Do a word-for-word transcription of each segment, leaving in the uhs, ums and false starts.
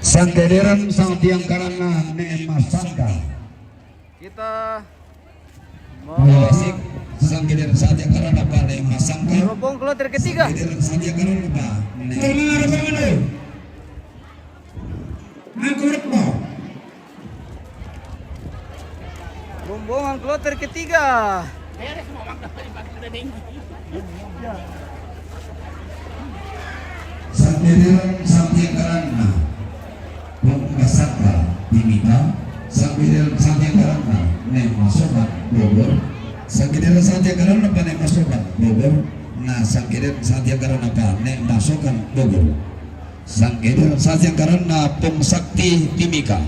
Sangkederan sangtiang karana ne masangka. Kita mau Wasik, sangkederan sangtiang karana pa ne masangka. Rombong kloter ketiga. Sangkederan sangtiang karana pa ne. Aku rekmo. Rombongan kloter ketiga. Sangkederan sangtiang karana pung masangka timika. Sangkederan sangtiang karana ne masangka Bogor. Sangkederan sangtiang karana pa ne masangka Bogor. Na sangkederan sangtiang karana pa ne masangka Bogor. Sangkederan sangtiang karana pung sakti timika.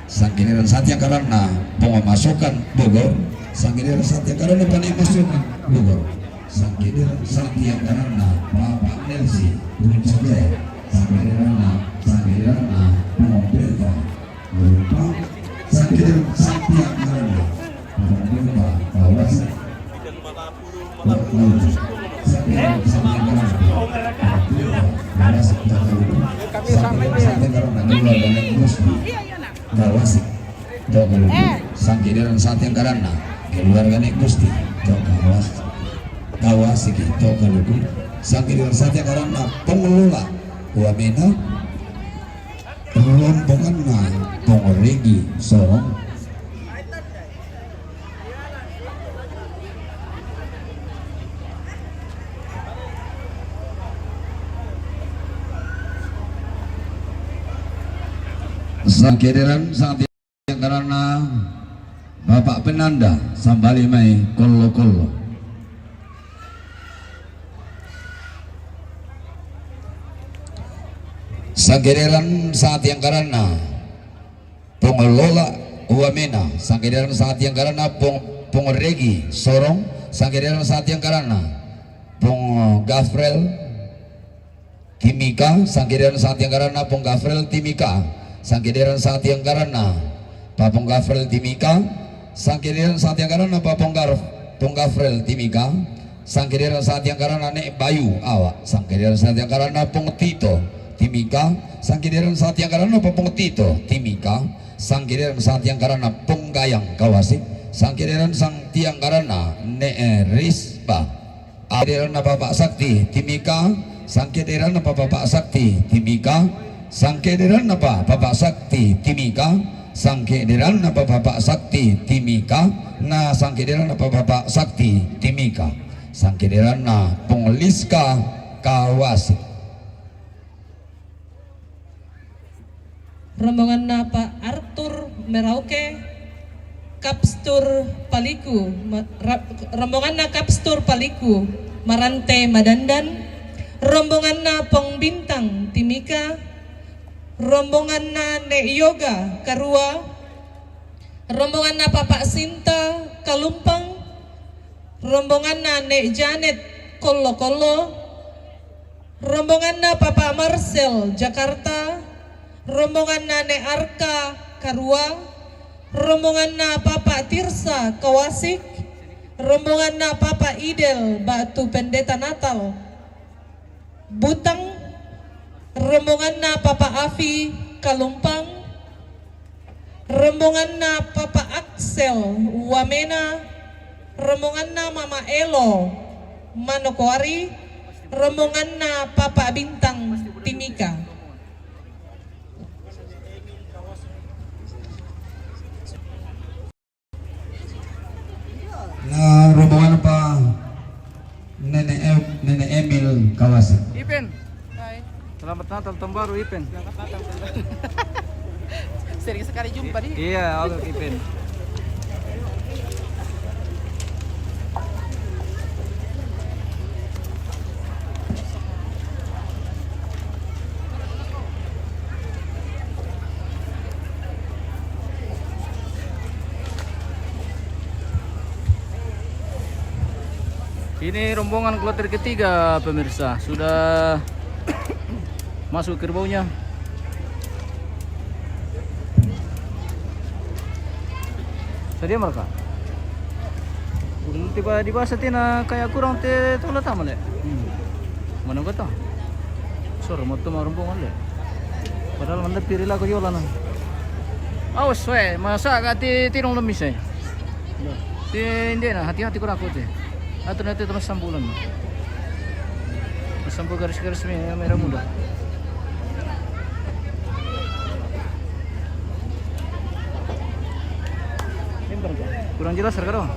Sangkederan sangtiang karana pung masangka Bogor. Sangkederan sangtiang karana pa ne masangka Bogor. Sangkederan sangtiang karana Papa Nelsi Puncak Jaya. Sangkederan, sangkederan pung Delta Lupa. Sangkederan sangtiang karana pung Delta Kawasa. Kawasik. Sangkederan sangtiang karana keluarga ne Gusti. Kawasik. Kawasik. Sangkederan sangtiang karana pengelola wamena. Rombonganna pung Regi Sorong. Sangkederan sangtiang karana Bapak Penanda sambali mai kollo-kollo. Sangkederan sangtiang karana pengelola wamena. Sangkederan sangtiang karana pung, pung Regi Sorong. Sangkederan sangtiang karana pung Gafrel Timika. Sangkederan sangtiang karana pung Gafrel Timika. Sangkederan sangtiang karana pa pung Gafrel Timika. Sangkederan sangtiang karana pa pung Gaf-, pung Gafrel Timika. Sangkederan sangtiang karana ne Bayu Awa. Sangkederan sangtiang karana pung Tito Timika. Sangkederan sangtiang karana pa pung Tito Timika. Sangkederan sangtiang karana pung Gayang Kawasik. Sangkederan sangtiang karana ne, eh, Risba. Sangkederan Papa Sakti Timika. Sangkederan Papa Sakti Timika. Sangkederan Papa Sakti Timika. Sangkederan Papa Sakti Timika. Na sangkederan Papa Sakti Timika. Sangkederan na pung Liska Kawasik. Rombonganna Pa Arthur Merauke, Kapstur Paliku, ma-, ra-, rombonganna Kapstur Paliku, Marante Madandan, rombonganna Pong Bintang Timika, rombonganna Ne Yoga Karua, rombonganna Papa Sinta Kalumpang, rombonganna Ne Janet Kollo-Kollo, rombonganna Papa Marcel Jakarta, rombonganna Ne Arka Karua, rombonganna Papa Tirsa Kawasik, rombonganna Papa Idel Batu Pendeta Natal Butang, rombonganna Papa Afi Kalumpang, rombonganna Papa Axel Wamena, rombonganna Mama Elo Manokwari, rombonganna Papa Bintang Timika. Na rombongan pa Nene Em-, Nene Emil Kawasik. Ipin. Hai. Selamat Natal tahun baru, Ipin. Sering sekali jumpa, di. Iya, oke, Ipin. Ini rombongan kloter ketiga, pemirsa, sudah masuk gerbongnya. Sadia mereka. Tiba di basa tina kayak kurang te tola tama le. Mana kata? Sor moto ma rombongan le. Padahal manda piri lako yola na. Awas we, masa ka ti, ti dong lemis e. Ti, hindi na, hati-hati ko rako ti. Ato na ti, teman sambulan. Masambul garis-garis me-, merah muda. Kurang jelas, Raka, dong.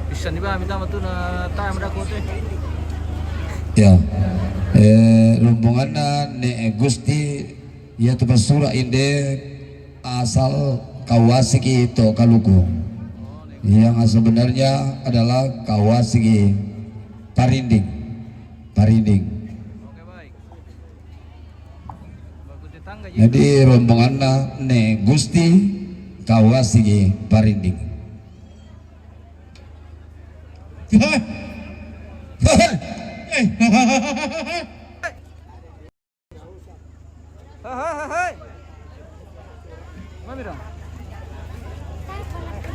Bisa ni ba, minta matu na time da kote. Ya. Eh, rombongan na ne Gusti, ya, tu pasura inde asal Kawasigi to Kaluku. Yang sebenarnya adalah Kawasigi Parinding. Parinding. Jadi rombongan na ne Gusti Kawasigi Parinding. Hai, hai, hai, hai. Mami dong.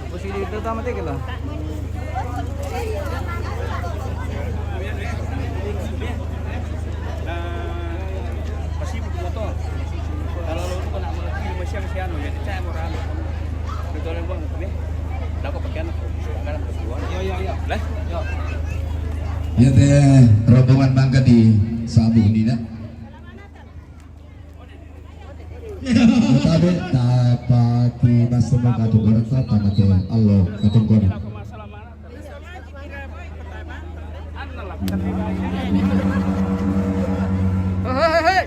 Bos ini itu tamat ya, gila. Nah, pasti butuh motor. Kalau lu tuh kena motor, masih yang si anu, ya, cek orang. Betul yang buang, nih. Lah, kok pakai anak? Iya, iya, iya. Lah? Iya. Ya, teh, rombongan mangga di Sabu ini, nak. Tabe, tapaki mas mo katungkol, ta, tama te, alo, katungkol. Hei, hei, hei, hei.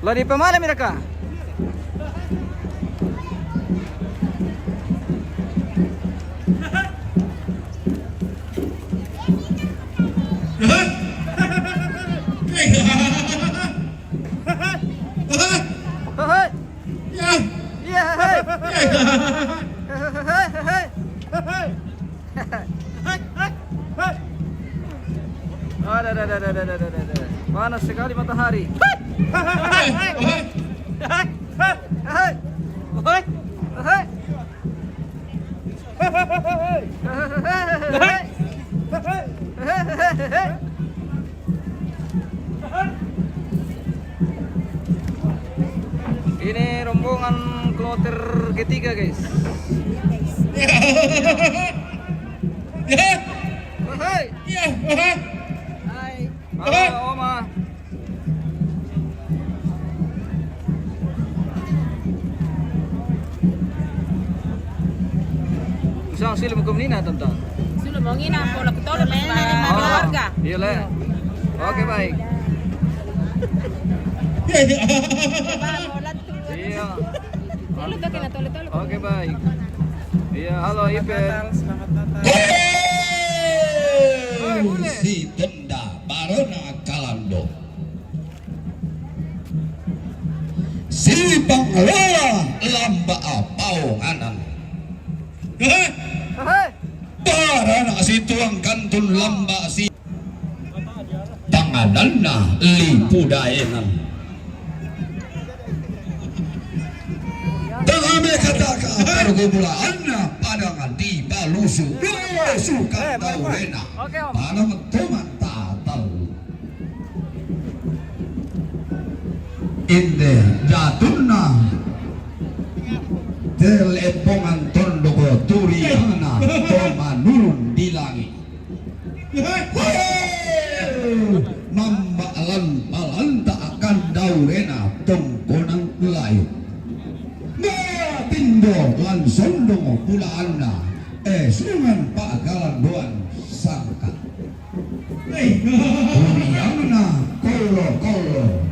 Lari pemana mereka? Hei, hei. Iya, hei. Hei, hei, hei. Ada, ada, ada. Panas sekali matahari. Hei, hei. Hei, hei. Ini rombongan kloter ketiga, guys. Hai. Hai. Halo, Oma. Usang sila mo kumnina, tanta. Sila mo ngina, pola kutolo, keluarga. Iya, le. Oke, baik. Iya. Tolo, tolo, tolo, tolo. Oke, baik. Iya, halo, Ipe. Selamat Natal, selamat Natal. Hei, si denda, barona kalando. Si panglala lamba apaw nganan. Hei. Barana si tuang kantun lamba si pangananna lipu daenan. Tangame kataka pergumulaanna padang di balusu. Sukan daurena. Padang toman tatal. Inde jatunna. Telepongan tondoko turiangna to manurun di langit. Hei! Mamba lan palanta akan daurena tongkonang layu. Matindo lan sondong pulaanna, eh, sungan pagalan doan sangka. Hei! Turiangna kolo-kolo.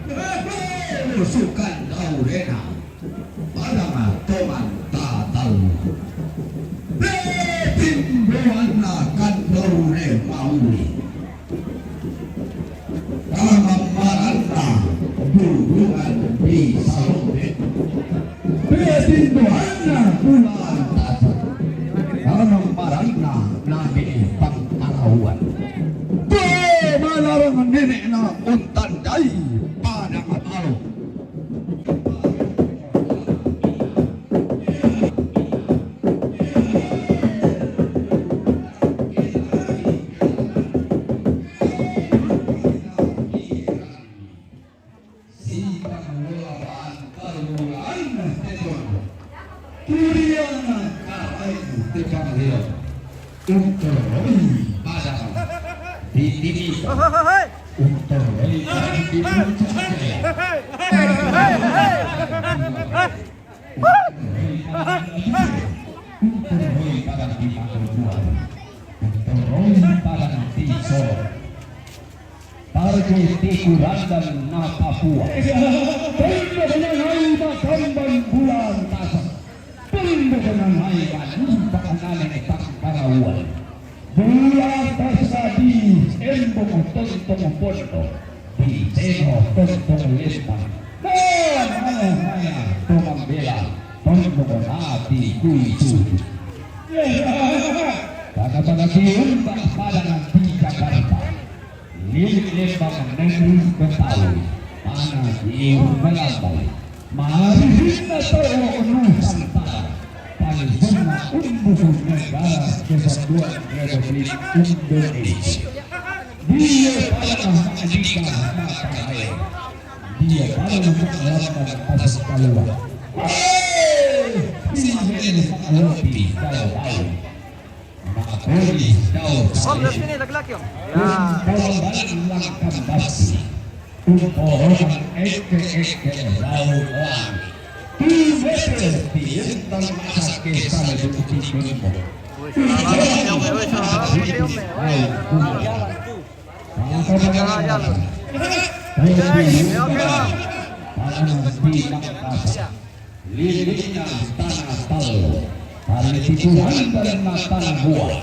Sukan daurena. Padang toman tatal. Timbuanna kan daure mauli. Kamamaranna dudungan di salome. Timbuanna bulan tatal. Kamamaranna nabi pangarawan. Malarang nenekna untandai padang Panglolaan kalulaan teton. Turian karai tepang leon. Untoroi padang di timika. Untoroi padang di puncak. Untoroi padang di Mangkubuan. Untoroi padang di Solo. Target di Kurandan na Papua. Pendo dengan hai makamban bulan tasak. Pendo dengan hai manumpang nane tang parawan. Bulan tasak di embong tontong pondo. Di tengok tontong lembang. Nah, nah, nah, tomang bela. Tontong nabi kuitu. Pada-pada diumbak padangan di Jakarta. Lilit lembang negeri Betawi, mana diiur melambai. Mari kita tolong Nusantara, panjang umbu negara kesatuan Republik Indonesia. Dia pada Andika mata air. Dia pada alam dan pasal keluar. Hei, ini Pak Lopi, kau tahu. Om, dari sini laki-laki, Om. Ya. Korban langkam basi. Korban eke-eke laut langit. Tiwete tientang masa kesal bukti kembang. Wih, salah, Om, wih, salah, Om, wih. Jalan, jalan. Oke, oke, Om. Lilitna tanah Talo, tali tikuhan dan tanah Goa,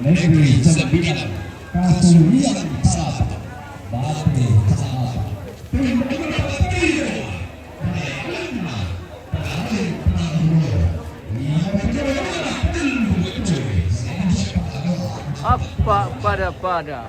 negeri sembilan, kasulian salapa, bate salapa, tembok mata tali Goa, dayana, tali tanah Goa, lima penjara, tembok tulis, apa pada-pada.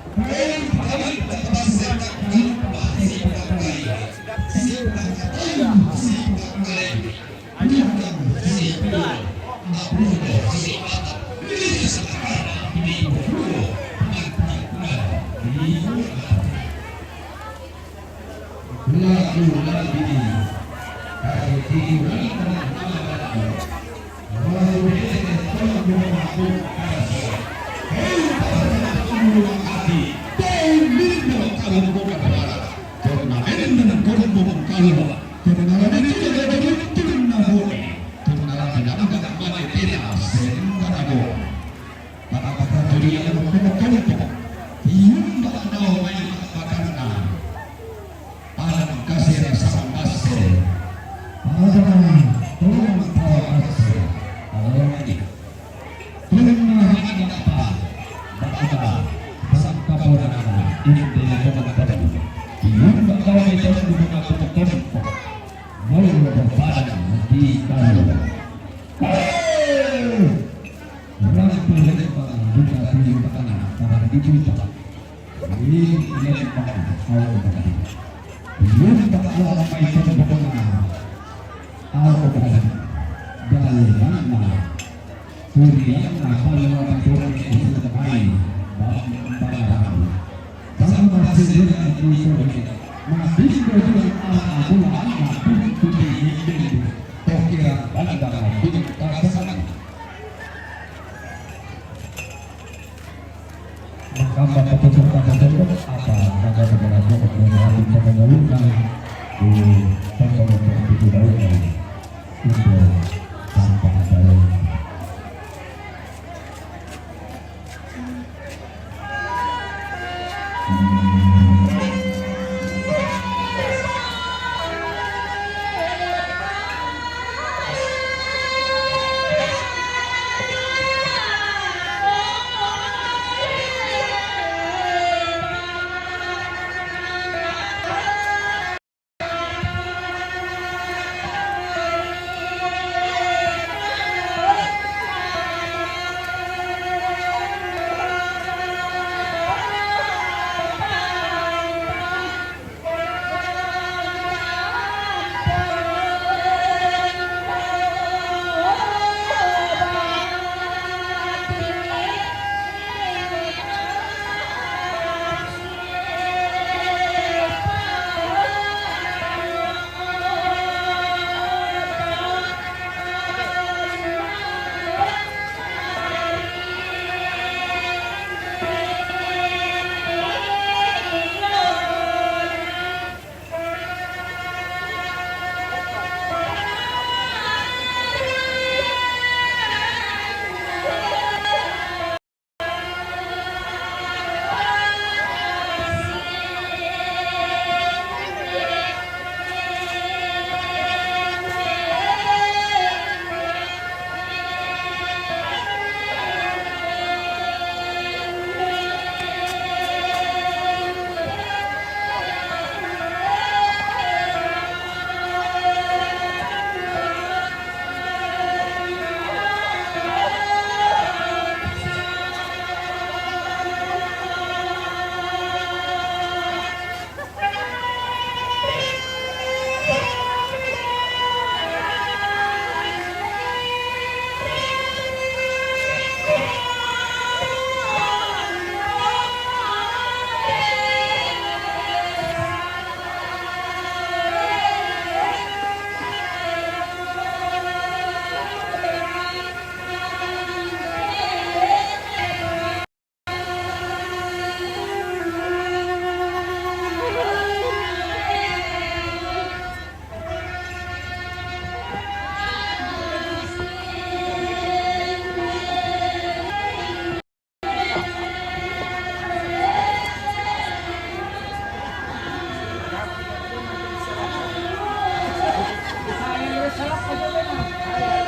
Padang kasir sambase. Padang tolong tawakase. Awalnya. Tolong apa? Bata. Sangka pura. Ini dia teman-teman. Tiun bakal itu bukan apa-apa. Mau berpadan di kayu. Hei! Orang tulen buka di tanah, orang dibuka. Ini lembang, kau kembali. Lembang orang main bola. Kau kembali. Dari mana? Kurian apa lewat bola itu kembali? Bang Bang. Sama sendiri itu. Mati berdua, aku anak pun putih. Tokiran bandar bintang sana. Maka maka peserta peserta apa maka segala pokok mengalami pengeluhan di pengolong itu daun itu tanpa ada.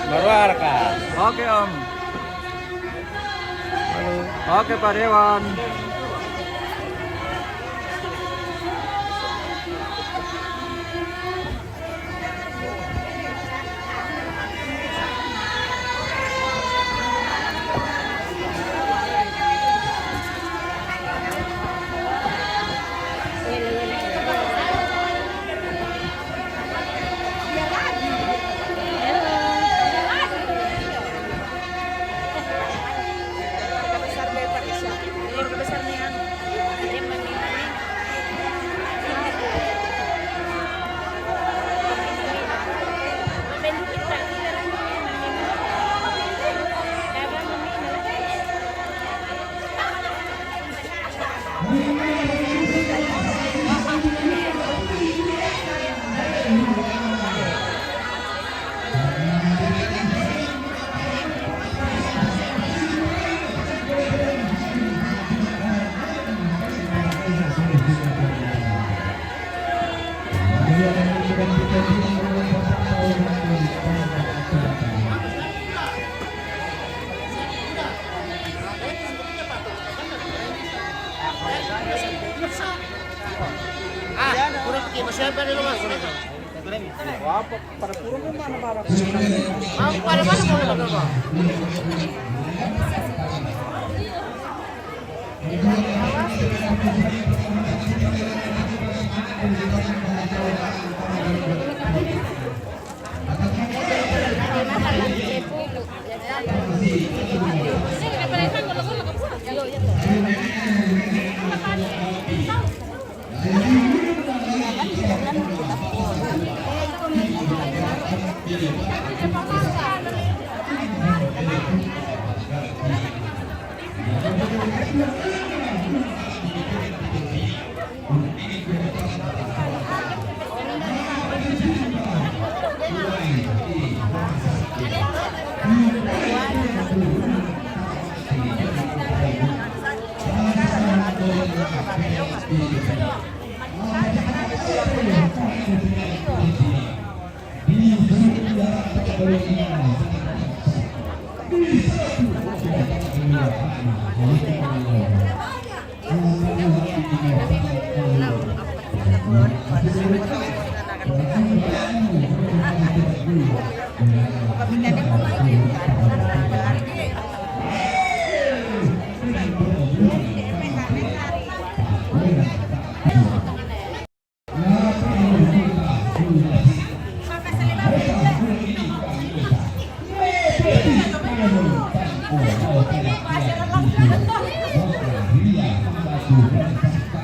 Keluarga. Oke, Om. Oke, Pak Dewan. Ah, kurang pakai, masih apa di rumah? Kurang. Apa? Pada kurang mana barang? Mau pada mana mau pada apa?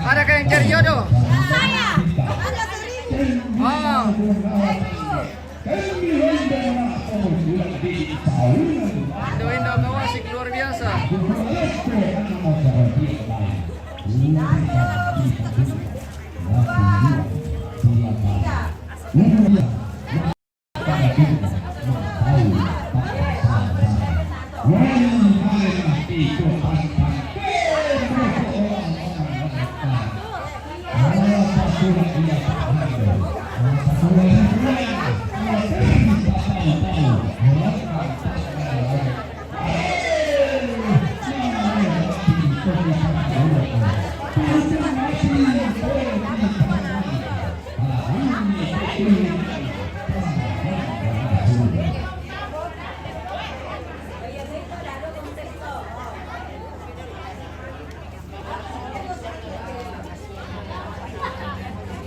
Adakah yang cari jodoh? Saya. Ada sering. Oh. Indo-indo kau asik luar biasa.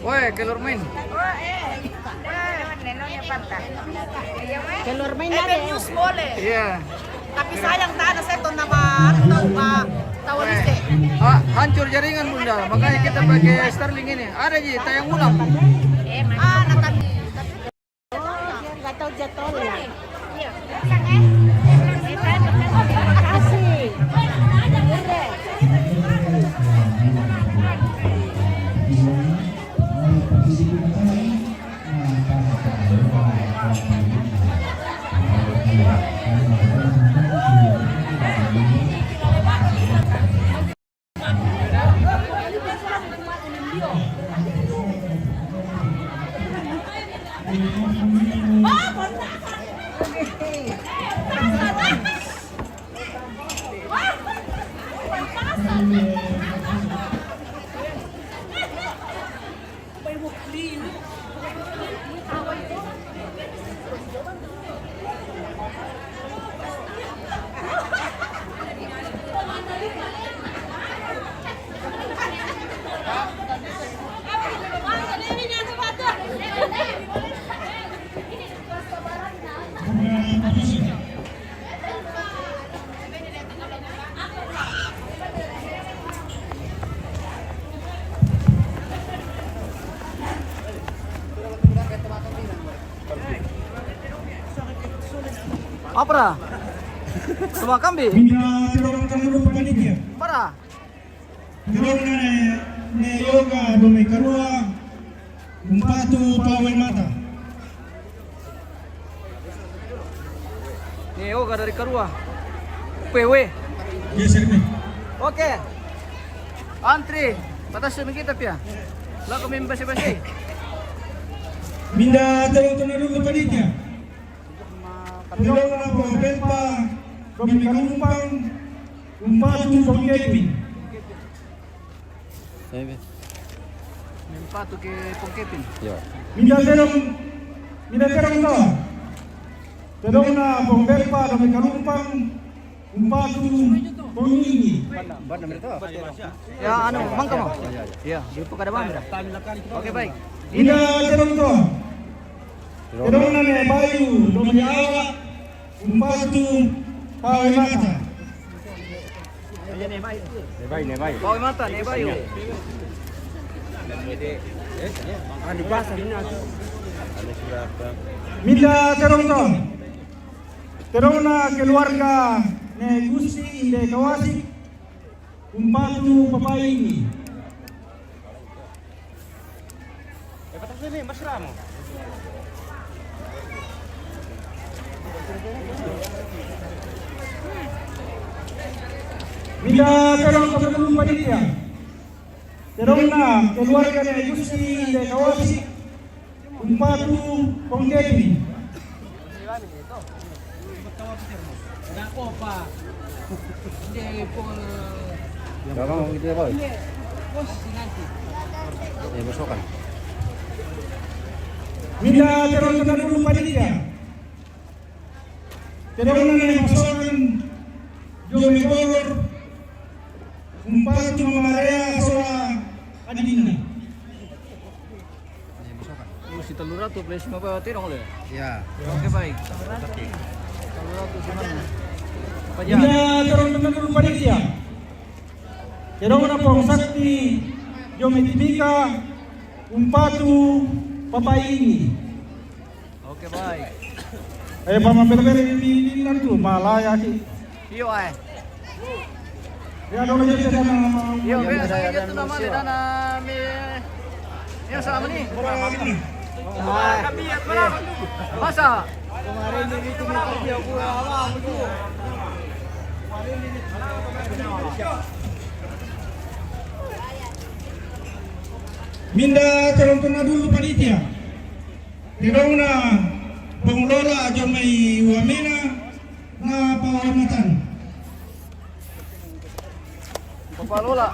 Woi, keluar main. Keluar main ada. Iya. Tapi sayang tak ada seto nama anu, tahu, Pak. Tahu. Woi. Ah, hancur jaringan, Bunda. Makanya kita pakai Starlink ini. Ada ji, tayang ulang. Ah, nah, tapi Nggak tahu jadwalnya. Terima kasih. Apara? Semua kambi? Minda tolong tanah dulu panitia. Para. Tolong ne, ne yoga dome karua. Umpatu pawe mata. Ne yoga dari karua. P W. Geser nih. Oke. Antri. Batas demi kita pia. Lah kami basi-basi. Minda tolong tanah dulu panitia. Tolong apa belpa kami kanumpang umpatu pangkepin. Umpatu ke pangkepin. Ya. Minda terong, minda terong to. Terong na pembelpa kami kanumpang umpatu pangini. Ya, anu, mangka mo. Ya, di pukada bandra. Oke, baik. Minda terong to. Terong na ne bayu, dome awa, umpatu pawe mata. Ne bayu, ne bayu. Pawe mata, ne bayu. Minda terong to. Terong na keluarga ne Gusti Inde Kawasik. Umpatu papaini. Minda terong kepada panitia. Terong na keluarga ne Gusti Inde Kawasik. Umpatu pangkepin. Minda terong tanah dulu panitia. Terong na ne masokan dome Bogor. Umpatu mama Rea sola adinna. Oh, si tellu ratu plus lima puluh terong le. Ya. Oke, baik. Tellu ratu gimana? Apa ya? Minda terong tanah dulu panitia. Terong na pong sakti dome Timika umpatu papaini. Oke, baik. Eh, pama berberi di nantu malaya ki. Iyo, ai. Ya, dong, jadi saya nama. Iyo, be, saya itu nama di dana mi. Ya, selama ini. Masa? Kemarin ini itu dia gua apa begitu. Minda terong tanah dulu panitia. Terong na pengelola jomai wamena na pawamatan. Pengelola.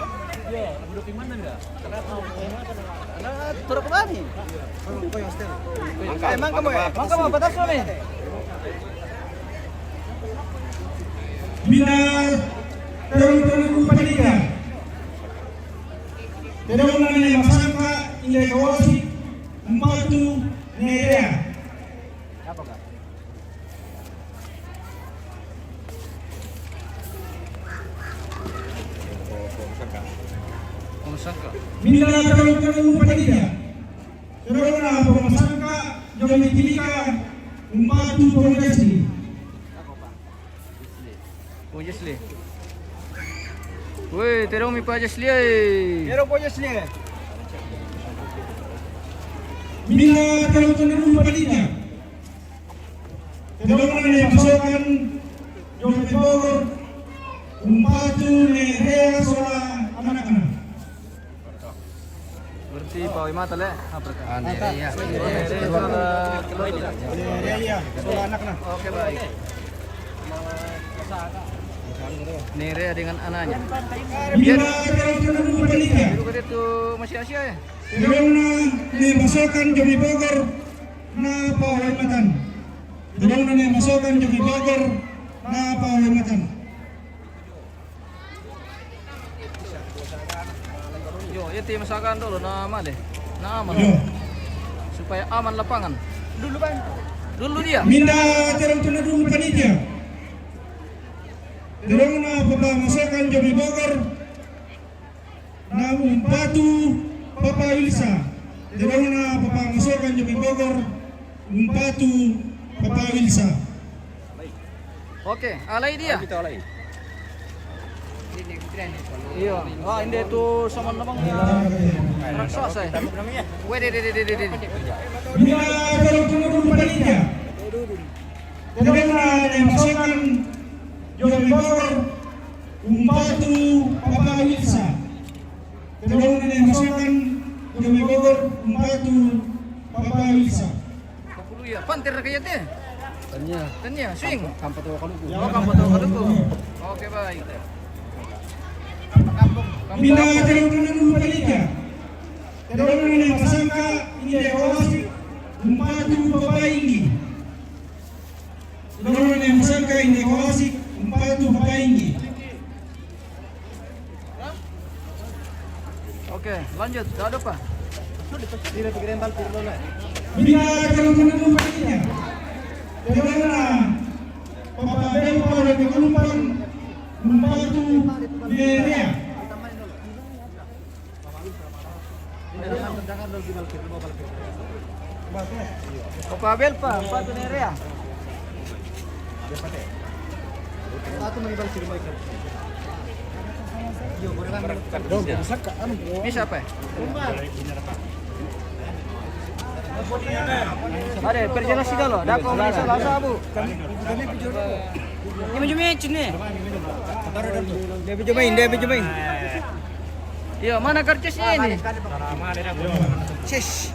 Turun ke mana? Emang kamu ya? Emang kamu apa tas nih? Minda terong tanah dulu panitia. Terong na ne masangka Inde Kawasik umpatu ne Rea. Minda terong tanah dulu panitia. Terong na pemasangka jomai Timika umpatu pangkepin. Pong Jesli. Woi, terong mi Pong Jesli ai. Terong Pong Jesli. Minda terong tanah dulu panitia. Terong na ne masokan jomai Bogor umpatu ne Rea sola anakna. Berarti pawe mata le, apa ka? Ah, ne Rea. Ne Rea, sola keluarga. Ne Rea, sola anakna. Oke, baik. Ne Rea dengan anaknya. Biar terong tanah dulu panitia. Dulu ka dia tu masih Asia ya? Terong na ne masokan jomai Bogor na pawamatan. Terong na ne masokan jomai Bogor na pawamatan. Yo, itu masakan dulu nama deh. Nama. Yo. Supaya aman lapangan. Dulu, Bang. Dulu dia. Minda terong tanah dulu panitia. Terong na papa masokan jomai Bogor. Na umpatu papa Wilsa. Terong na papa masokan jomai Bogor. Umpatu papa Wilsa. Oke, alai dia. Kita alai. Iya, ah, ini tuh sama namanya raksasa. Wede, de, de, de, de, de. Mina kalau tunggu dulu panitia. Tedong na ne masongan Jomai Bogor, umpatu Papa Wilsa. Tedong na ne masongan Jomai Bogor, umpatu Papa Wilsa. Kapulu ya, panter na kaya te. Tanya. Tanya, swing. Kampa to kaluku. Oh, kampa to kaluku. Oke, baik. Mina tedong na dulu panitia. Tedong na ne masangka, ini kawasi, umpatu Papa Inggi. Tedong na ne masangka, ini kawasi, umpatu Papa Inggi. Oke, lanjut. Ada apa? Mina kalau menunggu panitia. Tedong na Papa Bempo dan Kelumpang, umpatu Nerea. Papa Bempo, umpatu Nerea. Ini siapa ya? Ada, perjelas sih kalau ada apa, salah, salah, Bu. Ini macam macam ni. Dia pinjam main, dia pinjam main. Iya, mana karcisnya ini? Sis.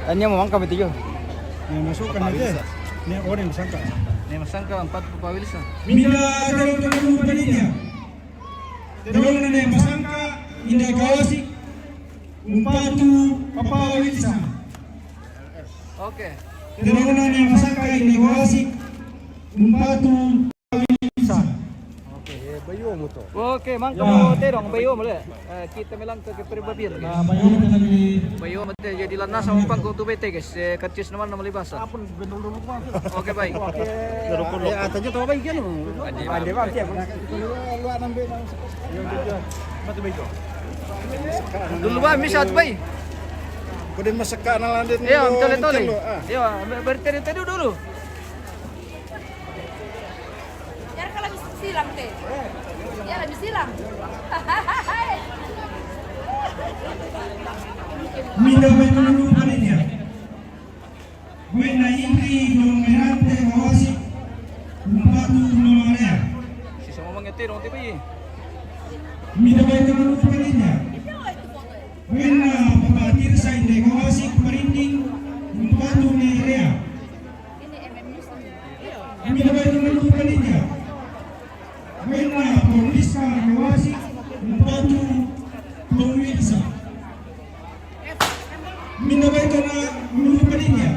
Hanya mau angkat itu. Yang masukkan aja. Ini orang yang disangka. Ini masangka empat Papa Wilsa. Mina kalau tunggu panitia. Tedong na ne masangka, ini kawasi, umpatu Papa Wilsa. Oke. Tedong na ne masangka, ini kawasi, umpatu Papa Wilsa. Oke, eh, bayu mo to. Oke, mangka mo tedong, bayu mo le. Eh, kita melang ke, ke peribabir. Nah, bayu mo tadi. Bayu mo te, jadi lana sama pangko tu bete, guys. Eh, karcis nama nama libasa. Oke, baik. Ya, tanya tahu baik kan? Ande, Bang, siap. Dulu, Bang, bisa tuh, Bang. Kau dia masak kanan landet. Iya, betul, betul. Iya, berteri-teri dulu. Biar kalau silang teh. Ya, lebih silang. Minda baik dulu panitia. Buena Ingri, Don Merante, Mawasi, Umpatu, Mamaria. Si sama mangetero, tiba ye. Mida baik teman panitia. Buena Papa Tirsa, Inde Mawasi, Parinding, Umpatu, Nerea. Mida baik teman panitia. Buena Paulista, Mawasi, Umpatu, Paulista. Minda baik na dulu panitia.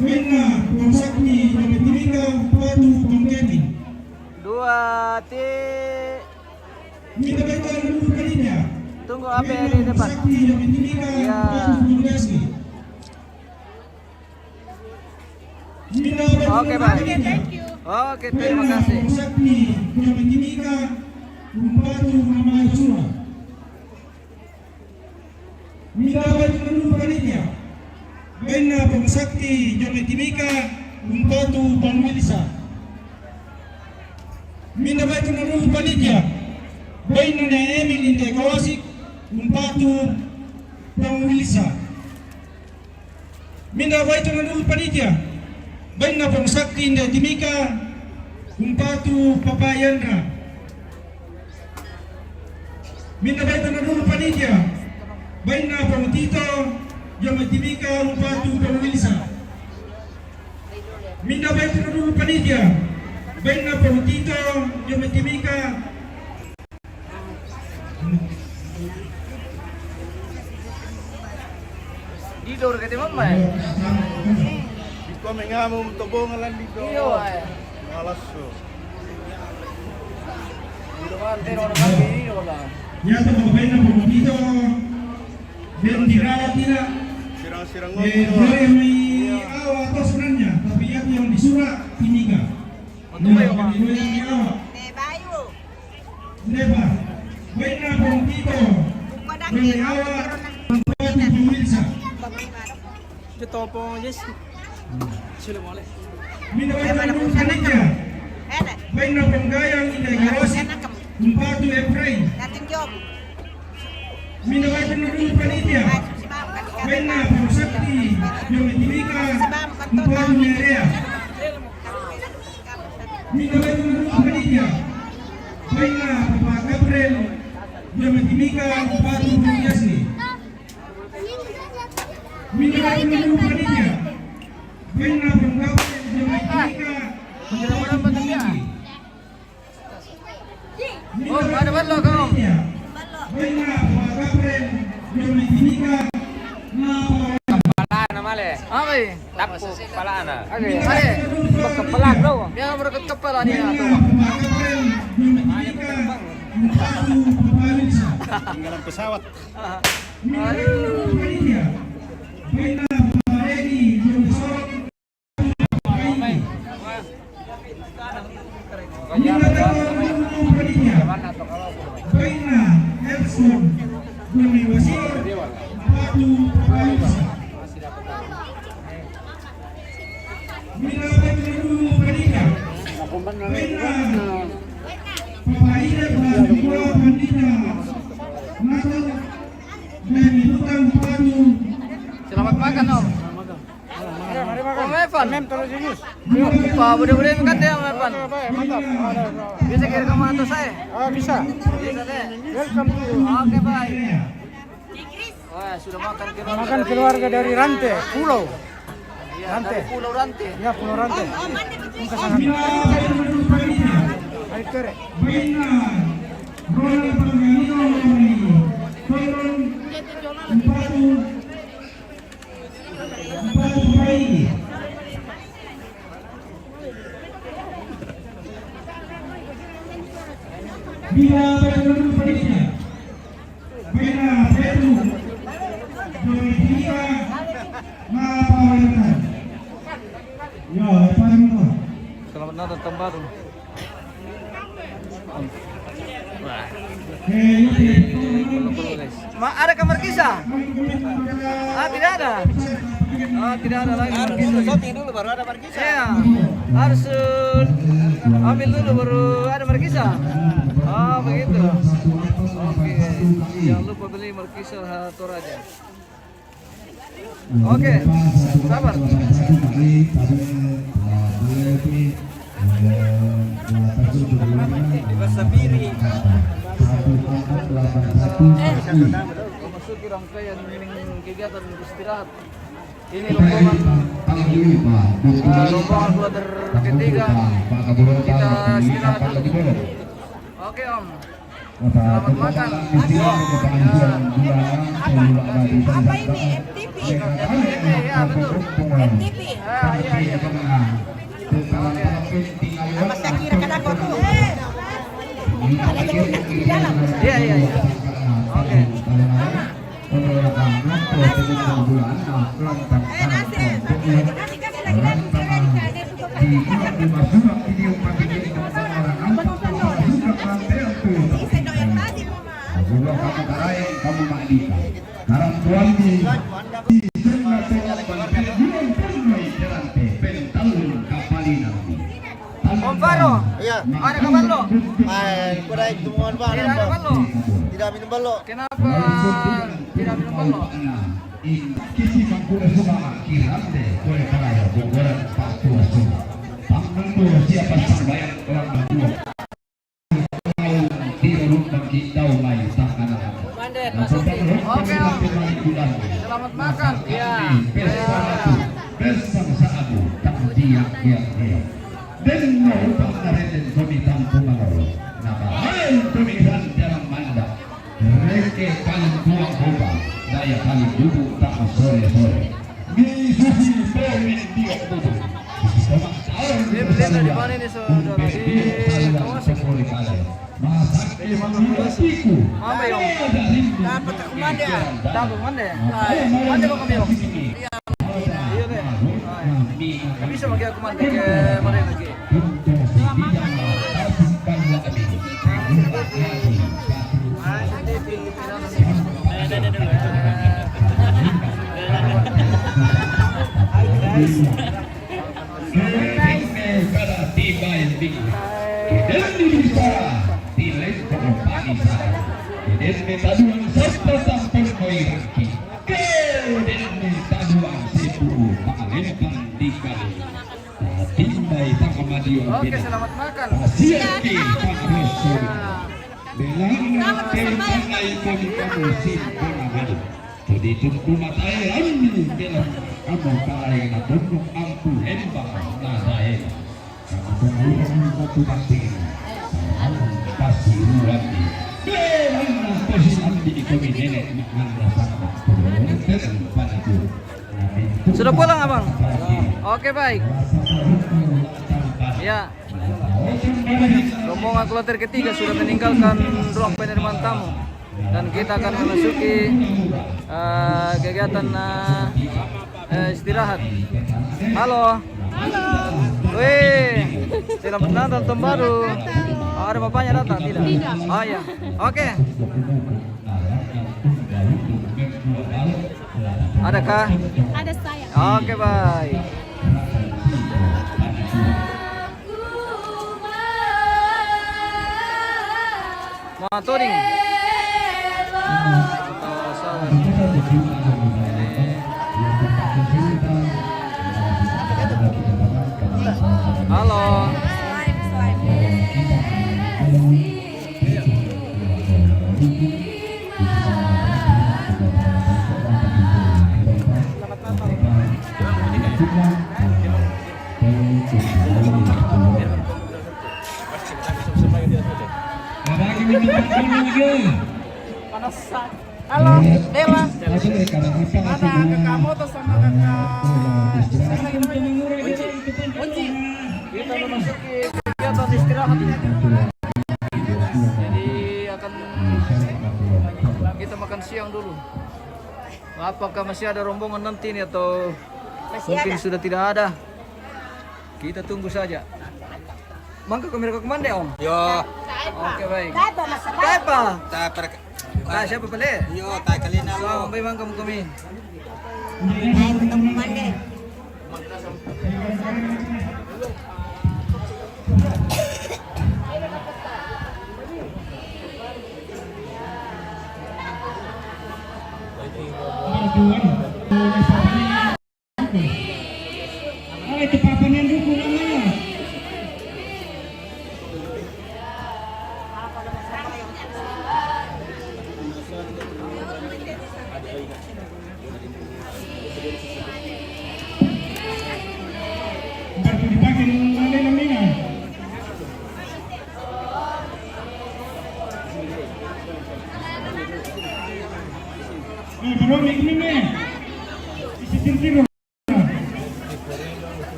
Minda Pong Sakti, Pong Timika, Patu, Pong Kevin. Dua, ti. Minda baik na dulu panitia. Tunggu apa yang di depan. Pong Sakti, Pong Timika, ya. Patu, Pong Kevin. Oke, Pak. Oke, terima kasih. Minda baik na dulu panitia. Baina Pong Sakti, Jome Timika, Umpatu, Pong Wilsa. Minda baik na dulu panitia. Baina ne Emil Inde Kawasik, Umpatu, Pong Wilsa. Minda baik na dulu panitia. Baina Pong Sakti Inde Timika, Umpatu, Papa Yandra. Minda baik na dulu panitia. Baina Pong Tito, Jome Timika, Umpatu, Pong Wilsa. Minda baik na dulu panitia. Baina Pong Tito, Jome Timika. Dido kete mama. Iko mengamu tobong lan dido. Iyo, ay. Malas tu. Dido kan tero na kami iyo la. Ya to, baina Pong Tito. Sirang-sirang eh, awa to sebenarnya, tapi yang, yang di Sura Timika. Betul ya, Pak. Neba. Baina Pong Tito, Awa, Batu Pawilsa. Jetopo, yes. Sila mo, ale. Minda bai na panitia. Bai na pangayang ina Hiroshi, Umpatu Efraim. Minda bai na panitia. Bai na pangsakti, Jami Timika, Umpatu Nerea. Minda bai na panitia. Bai na Papa Gabriel, Jami Timika, Umpatu Pawilsa. Minda bai na panitia. Bai na panggabe, Jami Timika, Umpatu Pawilsa. Oh, ada balok kau. Bai na Papa Gabriel, Jami Timika, Umpatu Pawilsa. Pala na male. Okay. Tapu palana. Ade, ade. Kepala, bro. Ya, berkat kepala ni, ya, tu. Tinggalan pesawat. Aduh. Baina Edson, Bumi Wasi, Batu Paisa. Mina Batu Panitia. Baina Papa Ida, Batu Panitia. Nato, Bumi Butang, Batu. Selamat makan, Om. Om Evan. Mem, terus ini. Pak, boleh-boleh makan dia, Om Evan. Oke, baik, mantap. Bisa kirim ke rumah atau saya? Ah, bisa. Bisa deh. Welcome to. Oke, baik. Wah, sudah makan keluarga. Makan dari keluarga dari Rante, Pulau. Iya, Rante. Dari Pulau Rante. Ya, Pulau Rante. Om, Om, Rante. Om, ke sana. Ayo, kere. Bila Pedro Felicia, Bena Pedro, Dominika, Mapawetan. Ya, Pedro. Selamat Natal, tahun baru. Ma, ada ke Markisa? Ah, tidak ada. Ah, tidak ada lagi Markisa. Shooting dulu, baru ada Markisa. Iya. Harus, eh, ambil dulu, baru ada Markisa. Ah, begitu. Oke. Jangan lupa beli Markisa Toraja. Oke, sabar. Memasuki rangkaian kegiatan istirahat. Ini rombongan, eh, rombongan kloter ketiga. Kita istirahat dulu. Oke, Om. Selamat makan. Apa ini? M T V? Ya, betul. M T V. Ah, iya, iya. Sama Syakir, kadang kau tuh. Ada yang di dalam. Iya, iya, iya. Oke. Eh, Nasir, kasih, kasih lagi, Nasir. Sendok yang tadi, Mama. Kamu Tuhan ni, di tengah-tengah bantai, belum pernah jalan teh, pentalun kapali nanti. Om Faro. Iya. Ada kabar lo? Ay, kuda itu mohon bang. Tidak ada kabar lo? Tidak minum balo. Kenapa tidak minum balo? Kisi mangkura semua kirande, kue karaya, bogoran, patua semua. Pangkul siapa sembahyang orang berdua. Mande, Mas Oki. Oke, Om. Selamat makan. Ya. Besar saabu, tak dia, dia, dia. Denno upah kareten kami tampu malolo. Napa hal kami han dalam manda. Reke paling tua kopa, daya paling duduk tak sore-sore. Di susi pemilik dia duduk. Ini belinya di mana ini, saudara? Di kawasan. Masak di mana? Apa ya? Dapat ke mana? Dapat ke mana? Mana mau kami? Iya. Iya, deh. Bisa pakai aku mandi ke mana lagi? Selamat makan. Ada di, di dalam. Kedenne kada tiba yang tinggi. Kedenne bicara di lengkong panisa. Kedenne taduang sabda sampun koiraki. Kedenne taduang sibu pangalempang di kali. Timbai tangkamadio. Oke, selamat makan. Pasiaki pangaroso. Belang te pangai kami kamu simpona madu. Jadi tungku matai rami belang kamu kalai na tunggu ampu lembang na daerah. Kamu tunggu kamu batu batu. Kamu pasti rami. Belang pasti nanti kami nenek nak nanda sama. Belang pasti. Sudah pulang, Abang? Oke, baik. Ya. Rombongan kloter ketiga sudah meninggalkan ruang penerimaan tamu. Dan kita akan memasuki, eh, kegiatan, eh, eh, istirahat. Halo. Halo. Wih, selamat datang tahun baru. Oh, ada bapaknya datang? Tidak. Oh, iya. Oke. Adakah? Ada saya. Oke, baik. Mau touring? Halo. Panas. Halo, Dewa. Mana kakak motor sama kakak Unji? Unji. Kita memasuki kegiatan istirahat. Jadi akan kita makan siang dulu. Apakah masih ada rombongan nanti ini atau mungkin sudah tidak ada? Kita tunggu saja. Mangka kami reka kumande, Om? Yo. Oke, baik. Kaipa, Mas? Kaipa? Ta per-, ta siapa pale? Yo, ta kalina lo. Sampai mangka kami. Kaipa ketemu kumande. Ai, tu papa nian duku namanya. Baru dipakai nang nang nang. Eh, baru ni kena ni. Isi sirkir.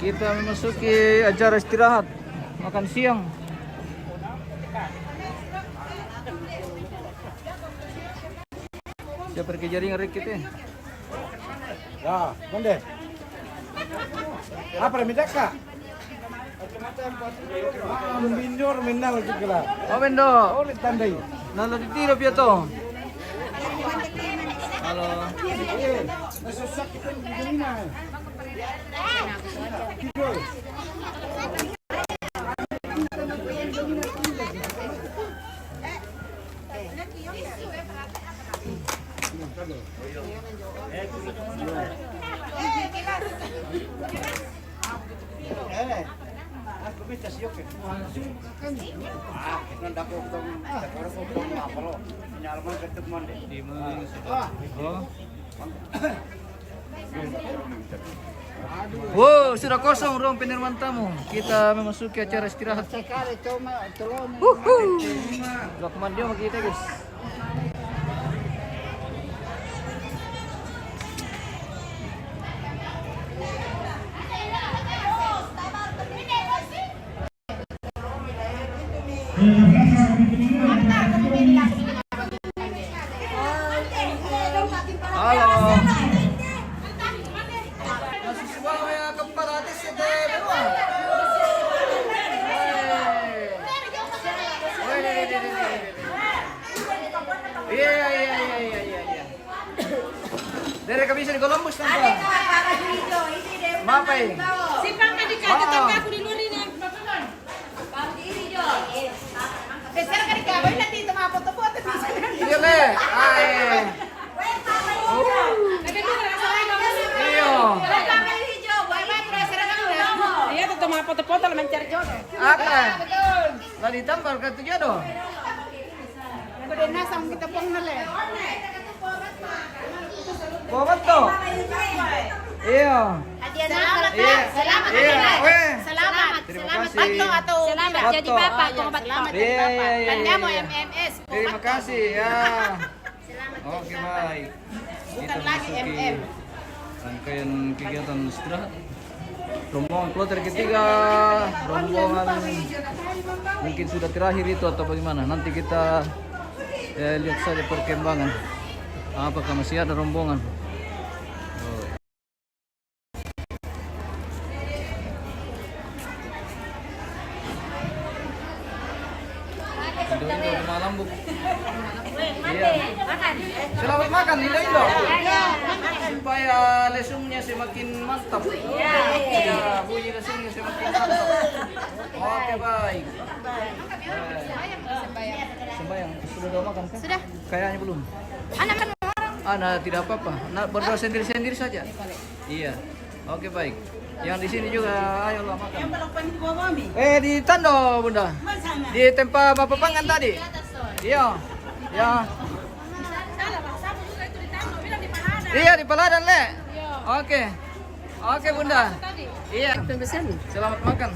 Kita memasuki acara istirahat, makan siang. Siapa kerja ring kita? Ya, mande. Apa dah minta kak? Ah, minjor, minal juga lah. Oh, Bendo. Oh, ditandai. Nalo di tiro pia to. Halo. Eh, nasusak kita di dunia. Wow, sudah kosong ruang penerimaan tamu. Kita memasuki acara istirahat. Sekali cuma tolong. Uhuh. Sudah kemana dia sama kita, guys? Halo. Nasusuba mo yung kamparatis sa tayo, pero, ah. Iya, iya, iya, iya, iya, iya. Dari kami di Columbus, tante. Ada yang pakai baju hijau, ini deh. Maaf, eh. Si Pang tadi kaget, oh, tante, aku di luar ini, Bapak Bang. Bang, di hijau. Besar kali, Kak. Boleh nanti itu mau foto-foto di sana. Iya, Le. Ah, eh. Weh, Papa hijau. Ada dua rasa lain, Bang. Iya. Weh, Papa hijau. Boleh, Bang, terus ada dulu. Iya, tetap mau foto-foto, mencari jodoh. Apa? Betul. Lah, ditampar ke tujuh, doh. Ako din, nasa kita pong nale. Bobat to. Iya. Hadiah na. Iya. Salamat, iya, Hadiah na. Weh. Salamat. Terima kasih. Bato atau salamat jadi bapak, ako bato. Iya, iya, iya, iya. Tanda mo, iya. M M S. Terima kasih, ya. Oke, baik. Bukan lagi M M. Rangkaian kegiatan istirahat. Rombongan kloter ketiga, rombongan mungkin sudah terakhir itu atau bagaimana? Nanti kita, eh, lihat saja perkembangan. Apakah masih ada rombongan? Oh. Indo-indo malam, Bu. Iya. Selamat makan, Indo-indo. Supaya lesungnya semakin mantap. Iya, bunyi lesungnya semakin mantap. Oke, baik. Sembahyang. Sudah doa makan, kan? Sudah. Kayaknya belum. Anak kan orang. Anak tidak apa-apa. Nah, berdoa sendiri-sendiri saja. Iya. Oke, baik. Yang di sini juga, ayolah makan. Yang berapa ini bawa kami? Eh, di Tando, Bunda. Mana sana? Di tempat Bapak pangan tadi. Iya. Ya. Iya, di Paladan, Le. Oke. Oke, Bunda. Iya. Pemesan. Selamat makan.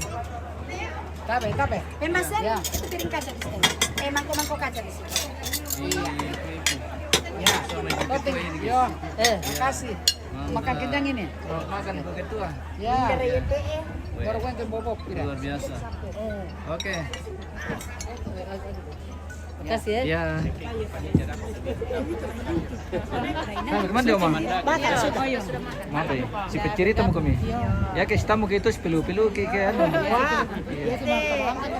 Tabe, tabe. Pemesan, ya, itu piring kaca di sini. Eh, mangkok-mangkok kaca di sini. Iya. Ya. Oke. Yo, eh, makasih. Mantap. Makan kenyang ini. Selamat makan, Bu Ketua. Ya. Pintar ya, Teh, ya. Baru kan jam bobok, tidak? Luar biasa. Oh. Oke. Makasih, ya. Ya. Nah, kemana dia, Oma? Makan, sudah. Maaf, ya. Si pecerita mau kami. Ya, ke tamu ke itu, sepelu-pelu ke, ke, anu. Wah. Iya.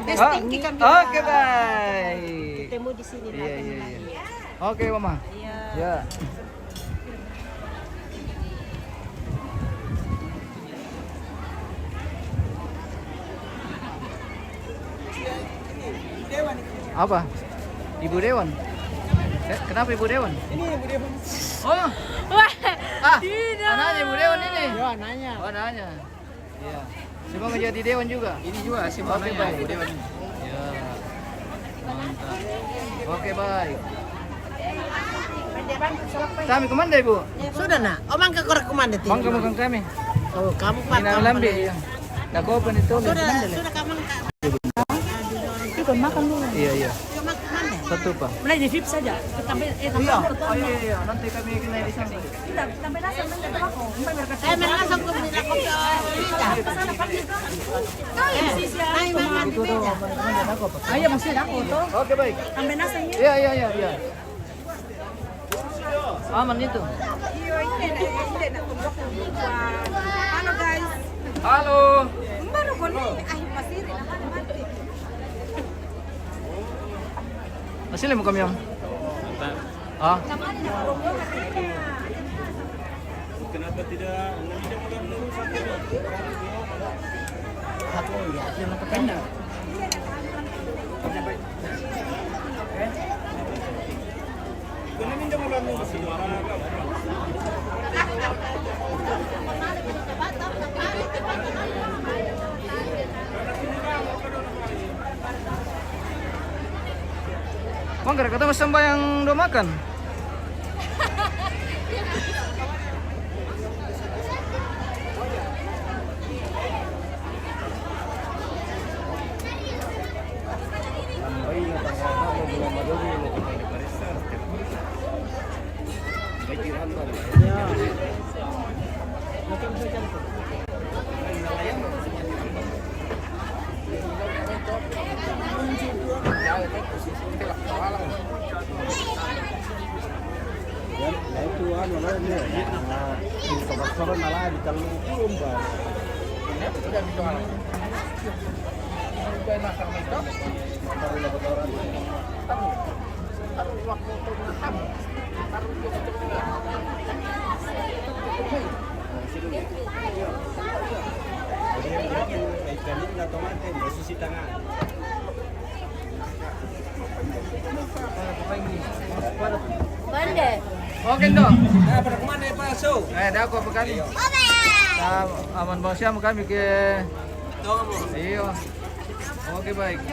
Testing ke kami. Oke, baik. Ketemu di sini. Iya, iya, iya. Oke, Mama. Iya. Ya. Apa? Ibu Dewan? Eh, kenapa Ibu Dewan? Ini Ibu Dewan. Oh. Wah. Ah, tidak. Anaknya Ibu Dewan ini. Ya, anaknya. Oh, anaknya. Iya. Siapa mau jadi dewan juga? Ini juga, siapa? Oke, baik. Dewan. Ya. Mantap. Oke, baik. Kami kemana, Ibu? Sudah, nak. Oh, mangka korek kemana, Ti? Mangka bukan kami. Oh, kamu, Pak, ini kamu lambe, ya. Nak open itu. Sudah, sudah, kamu, Kak. Itu makan dulu. Iya, iya. Satu, Pak. Mulai di vip saja. Tambah, eh, tambah. Iya. Oh, iya, iya. Nanti kami kena di sana. Ayo, masih ada foto. Oke, baik. Iya, iya, iya, iya. Aman itu. Halo, guys. Halo. Baru ko ni, ay, masiri na naman. Asli mo kami, Om? Ah? Kenapa tidak? Aku ya, dia nak kena. Bang, gara-gara sama sembahyang doa makan. Ya, ya itu anu lah, ini, ya, di Kebaksoran malah di Kalung Kurung, Bang. Ini udah dijual. Udah enak sama itu. Baru dapat orang. Tahu. Tahu waktu itu. Oke, Dok. Nah, pada kemana ya, Pak? So? Eh, dah, aku apa kali? Nah, aman bawa siapa kami ke? Tolong, Bu. Iya. Oke, baik.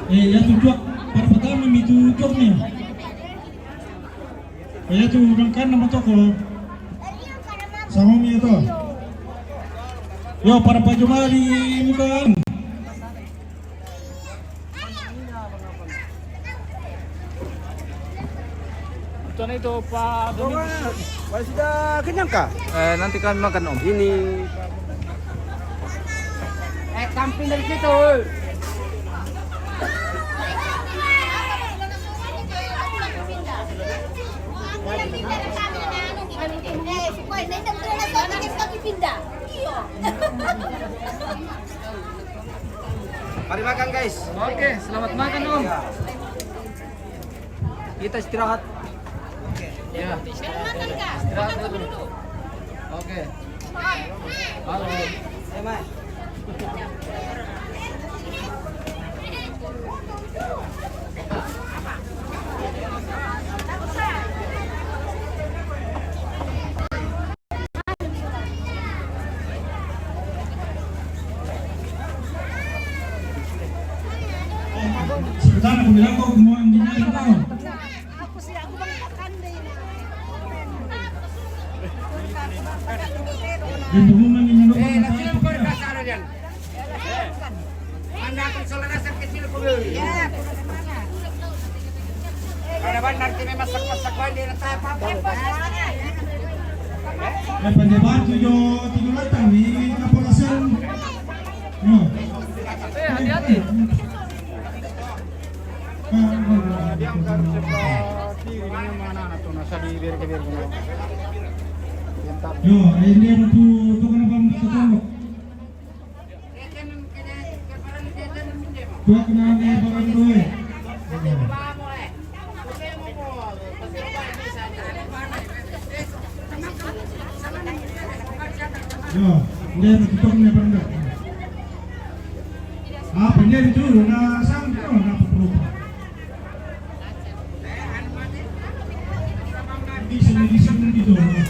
Eh, ya tujuak. Para pertama mi tujuak nih. Kaya tu orang kan nama toko. Sama mi to. Yo, para pajumari muka. Itu, itu, Pak Dominus. Wah, sudah kenyang kah? Eh, nanti kami makan, Om. Ini. Eh, samping dari situ. Mari makan, guys. Oke, selamat makan, Om. Kita istirahat. Ya. Istirahat dulu. Oke. Halo. Sebentar, aku bilang kau mau ambilnya, kau. Di pengumuman ini, lu. Eh, pernah nasi lempar, Kak Sarah, Jan? Anda akan saudara saya kecil, aku beli. Ada benar, sini masak-masak, balik, apa-apa. Eh, pandai bantu jo, tidur datang, ni, apa rasanya? Yo. Eh, hati-hati. Dia angkat sebelah kiri, ini mana anak tuh, nasa di biar ke biar ke. Yo, ini betul, tuh kenapa betul? Tuh kenapa dia bawa dulu, eh? Yo, dia betul, kenapa enggak? Apa dia itu? Nah, sang, oh, nah, perupa. Di sini, di sini, di sini.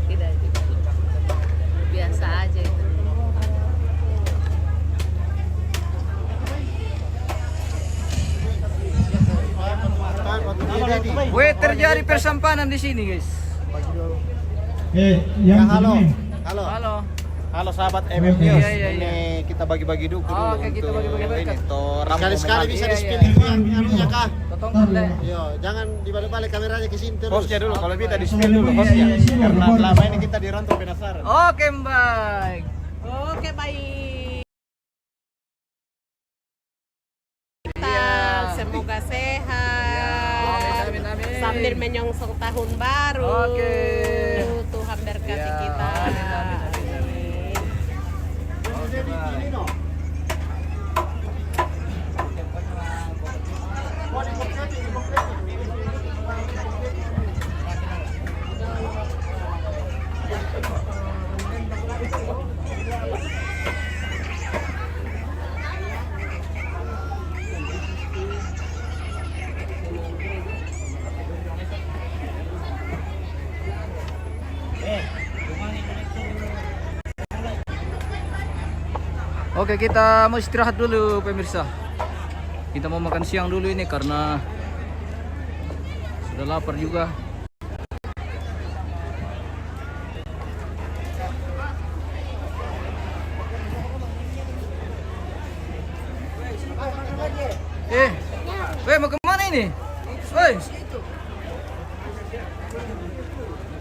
Tidak, tidak. Biasa aja itu. Weh, terjadi persampanan di sini, guys. Eh, yang halo. Halo. Halo. Halo, sahabat M M News. Iya, iya, iya. Ini kita bagi-bagi dulu. Oh, oke, kita bagi-bagi dulu. Sekali-sekali bisa di-spill anunya kah? Totongkol deh. Yo, jangan dibalik-balik kameranya ke sini terus. Hostnya dulu, kalau bisa di-spill dulu hostnya. Karena selama ini kita di rantau penasaran. Oke, baik. Oke, baik. Semoga sehat. Amin, amin, amin. Sambil menyongsong tahun baru. Oke. Tuhan berkati kita. Amin, amin, amin, amin. Oke, Pak. Oke, kita mau istirahat dulu, pemirsa. Kita mau makan siang dulu ini karena sudah lapar juga.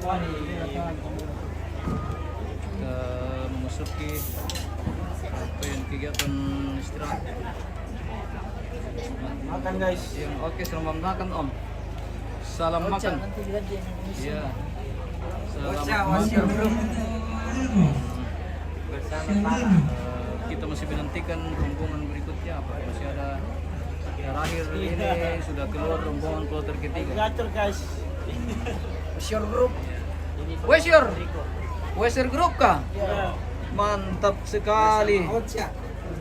Kita memasuki apa yang kegiatan istirahat. Makan, guys. Yang, oke, selamat makan, Om. Salam makan. Iya. Salam makan. Eh, kita masih menantikan rombongan berikutnya, apa? Masih ada, terakhir ini sudah keluar rombongan kloter ketiga. Gator, guys. What's your group? Where's your, where's your group kah? Iya. Mantap sekali.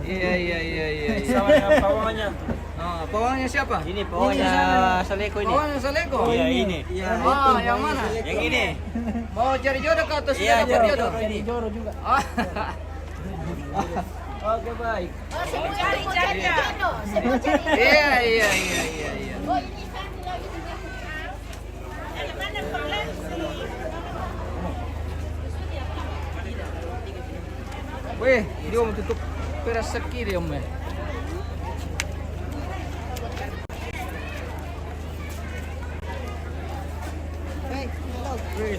Iya, iya, iya, iya, iya. Sama dengan pawangnya. Ah, pawangnya siapa? Ini pawangnya Saleko ini. Pawangnya Saleko? Iya, ini. Iya, ah, itu yang mana? Yang ini. Mau cari jodoh kah atau sudah dapat jodoh? Iya, cari jodoh ini. Ah. Oke, baik. Oh, saya mau cari, cari jodoh. Saya mau cari. Iya, iya, iya, iya, iya. Oh, ini kan lagi. Weh, dia mau tutup peras sakit dia, Om, eh. Weh.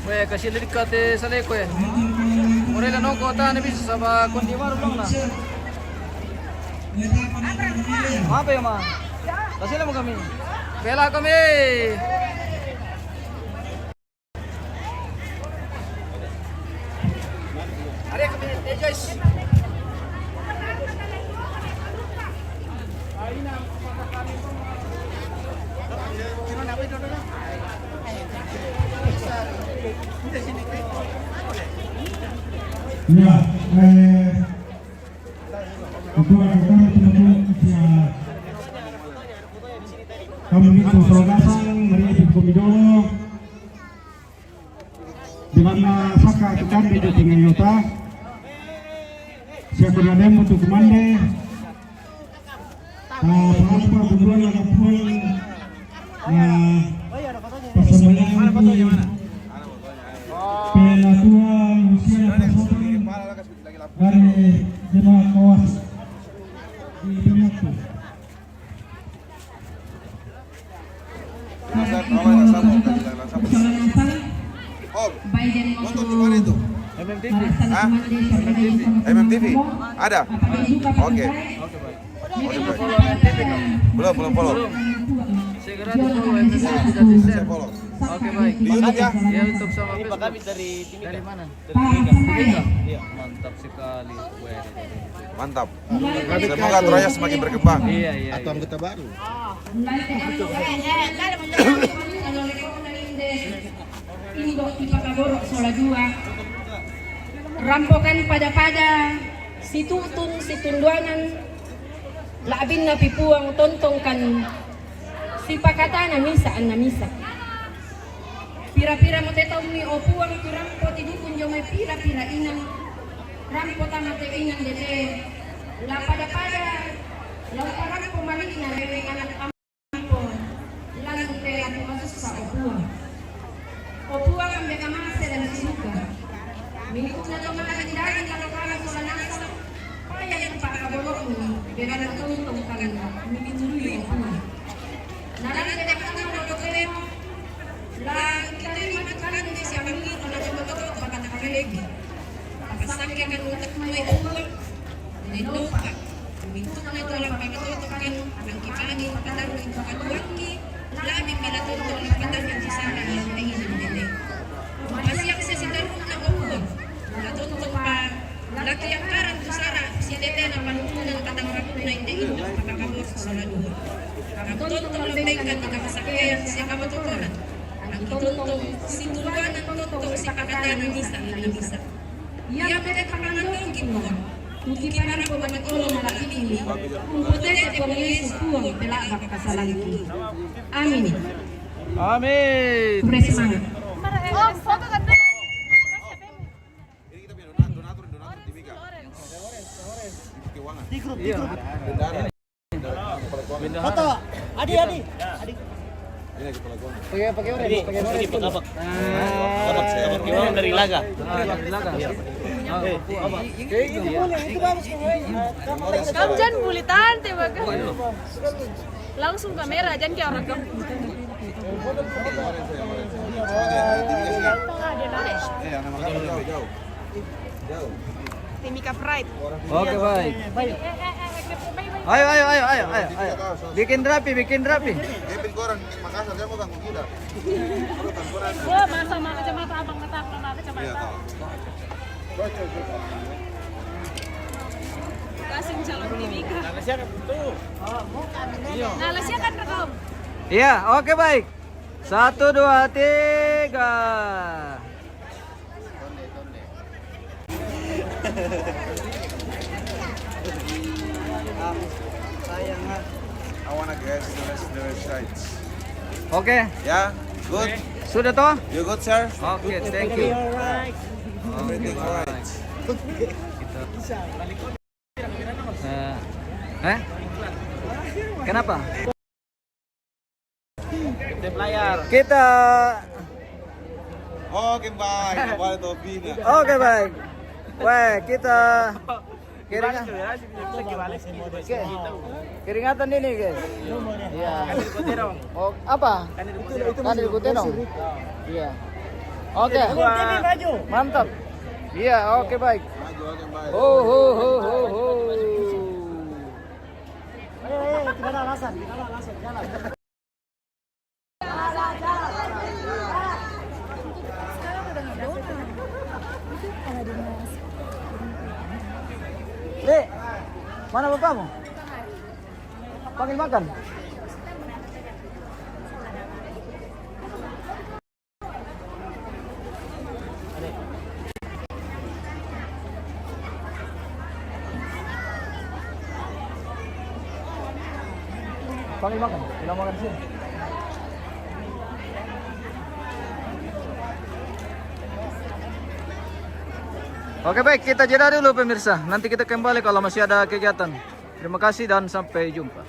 Weh, kasi lidik ka te Saleko, eh. Morela no kota ne bisa saba kondi maru long na. Apa ya, ma? Kasi mo kami. Bela kami. Are kami, eh, guys. Ya, eh, untuk rekan-rekan teman-teman, ya, kami minta saudara sang, mari ikut kami dulu. Di mana saka tukang di tinggal yota. Siapa nadem untuk kumande. Ah, pangalapan kumpulan ada pulang. Ah, pasambayan. Pelatua usia pasokan dari jemaah kawas di Pematu. Om, nonton di mana itu? M M T V. Hah? M M T V? Ada? Oke. Oke, baik. Oke, baik. Belum, belum follow. Belum. Segera di-follow M M T V, sudah di-share. Saya follow. Oke, baik. Di YouTube ya? Ya, YouTube sama Facebook. Dari mana? Dari Mega. Iya, mantap sekali. Weh. Mantap. Semoga Troya semakin berkembang. Iya, iya, atau iya. Anggota baru. Indo' tipakaborok sola dua. Rampokan pada-pada, situtung, situnduangan, la'binna pi Puang tontongkan, sipakatana misa' anna misa'. Pira-pira mo te taummi, o Puang, tu rampo tidukun dio mai pira-pira inang, rampo tama te inang dete, la pada-pada la uparampo mali'na rewe anak ampo, langi' te latu masussa, o Puang. O Puang, ambe' kamase lan siduka. Mintu'na to ma'daging-daging lako kami sola nasang, paya'i tu pa'kaboro'mi, belanna tontongkan mitindui, o Puang. Narante deka nalolo totemo, la kitarima tu kande siammi, na tomatoto' pakatakalegi. Passakke kan utak mai, o Puang. Nenopa, mintu'na to la pakatoto'kan, angkipani pakatarru' tu katuoangki, la'bi pila tontong la pakatarru' tu sara' iyya te inang dete. Masiang sesi tarru'na, o Puang, la tontong pa la kiakkaran tu sara' sitetena panuntunan katampakunna inde indo' pakaboro' sola dua. Angki tontong la bengkan tu kamasakkean sia kamatotoran. Angki tontong situnduangan, tontong sipakatana misa' anna misa'. Iyamu te pakangandongki, Puang, tu kiparampo mati olo mala'bi'mi. Umpotete, Puang Yesu, Puang, pela'bak kasalangki. Amin. Amin. Pure semangat. Ini kita punya donatur, donatur, donatur di Mega. Di grup, di grup. Foto. Adi, Adi. Adi. Pakai, pakai orange, pakai orange. Pakai orange dari Laga. Ah, dari Laga. Itu boleh, itu bagus. Kamu jangan bully tante, bagus. Langsung kamera, jangan kayak orang kampung. Timika Pride. Oke, baik. Ayo, ayo, ayo, ayo, ayo, ayo. Bikin rapi, bikin rapi. Kevin, korang Makassar, jangan ganggu kita. Wah, masa mana kacamata abang kata, mana kacamata. Iya, tahu. Kasih calon Timika. Nah, siapa tuh? Nah, siapa kan rekam? Iya, oke, baik. Satu, dua, tiga. I wanna guess the rest, the rest sides. Oke. Ya, good. Sudah toh? You good, sir? Oke, thank you. Everything alright. Eh, eh? Kenapa? Kita Oke, baik. Kembali topinya. Oke, baik. Weh, kita keringat, oke. Keringatan ini, guys. Iya. Oh, apa? Kan di Kutenong. Iya. Oke. Mantap. Iya, oke, baik. Maju, oke, baik. Ho, ho, ho, ho, ho. Ayo, ayo, tidak ada alasan, tidak ada alasan, jalan. Dek, mana bapakmu? Panggil makan. Panggil makan, bilang makan sini. Oke, baik, kita jeda dulu, pemirsa. Nanti kita kembali kalau masih ada kegiatan. Terima kasih dan sampai jumpa.